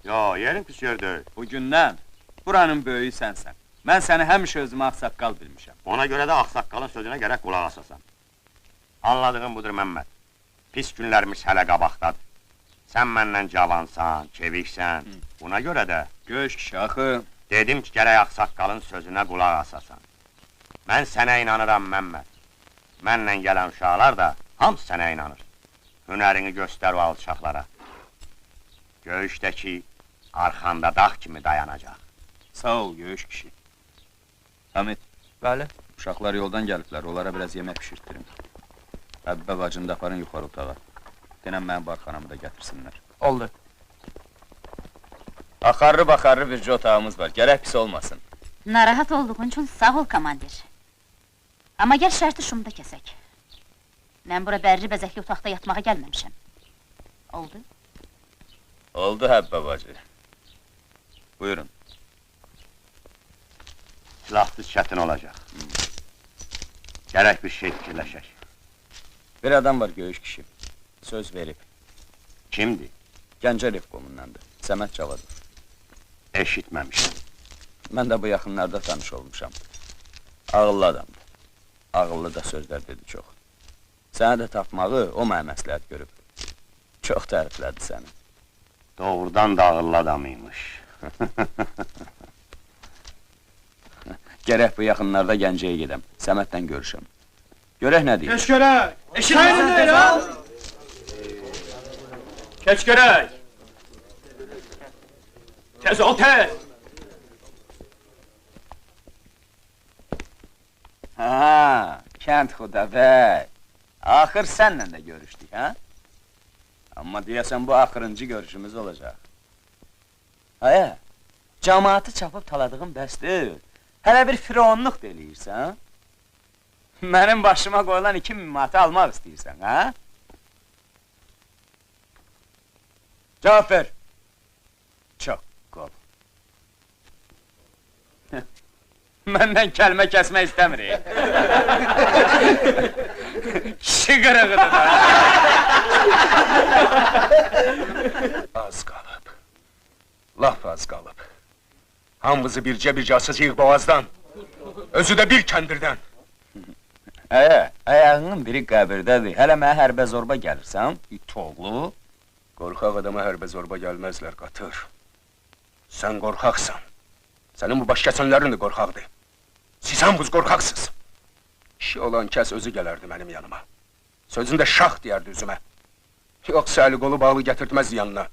Yo, yerin pis yer deyil. Bugündən buranın böyüyü sənsən. Mən səni həmişə özümə ağsaqqal bilmişəm. Ona görə də ağsaqqalın sözünə gərək qulaq asasan. Anladığım budur Məmməd. Pis günlərimiz hələ qabaqdadır. Sən məndən cavansan, çeviksən. Buna görə də... Göyüş kişi, axı... Dedim ki, gərək ağsaqqalın sözünə qulaq asasan. Mən sənə inanıram Məmməd. Mənlə gələn uşaqlar da hamısı sənə inanır. Hünərini göstər o alçaqlara. Göyüşdəki arxanda dağ kimi dayanacaq. Sağ ol, Göyüş kişi. Hamid. Bəli. Uşaqlar yoldan gəliblər, onlara biraz yemək pişirtdirim. Həbbə bacını da aparın yuxarı otağa. Denən mənim barxanamı da gətirsinlər. Oldu. Axarlı baxarlı bircə otağımız var, gərək pis olmasın. Narahat olduğun üçün sağ ol, komandir. Amma gəl şərti şumda kəsək. Mən bura bərri bəzəkli otaqda yatmağa gəlməmişəm. Oldu? Oldu, Həbbə bacı. Buyurun. Silahsız çətin olacaq. Gərək bir şey fikirləşək. Bir adam var, Göyüş kişi. Söz verib. Kimdir? Gəncə Revkomundandır. Səməd Cavadov. Eşitməmişəm. Mən də bu yaxınlarda tanış olmuşam. Ağıllı adamdır. Ağıllı da sözlər dedi çox. Sənə də tapmağı o mənə məsləhət görüb. Çox təriflədi səni. Doğrudan da ağıllı adam imiş. Gərək bu yaxınlarda Gəncəyə gedəm, Səmədlə görüşəm. Görək nə deyir? Keç görək! Eşitməsin deyil, ha? Keç görək! Tez ol, tez! Ha, kənd Xudabəy! Axır sənlə də görüşdük, ha? Amma deyəsən bu axırıncı görüşümüz olacaq. Haya, cəmaatı çapıb taladığın bəs deyil. Hələ bir fironluq da eləyirsən? Mənim başıma qoyulan 2000 manatı almaq istəyirsən, ha? Cavab ver! Çox qol. Məndən kəlmə kəsmək istəmirik. Kişi qırığıdır da. Az qalıb. Laf az qalıb. Hamımızı bircə-bircə asacağıq boğazdan. Özü də bir kəndirdən. Əyə, ayağının biri qəbirdədir. Hələ mənə hərbə zorba gəlirsən, it oğlu. Qorxaq adama hərbə zorba gəlməzlər, qatır. Sən qorxaqsan. Sənin bu başkəsənlərin də qorxaqdır. Siz hamınız qorxaqsınız. Kişi olan kəs özü gələrdi mənim yanıma. Sözünü də şax deyərdi üzümə. Yoxsa əli qolu bağlı gətirtməzdi yanına.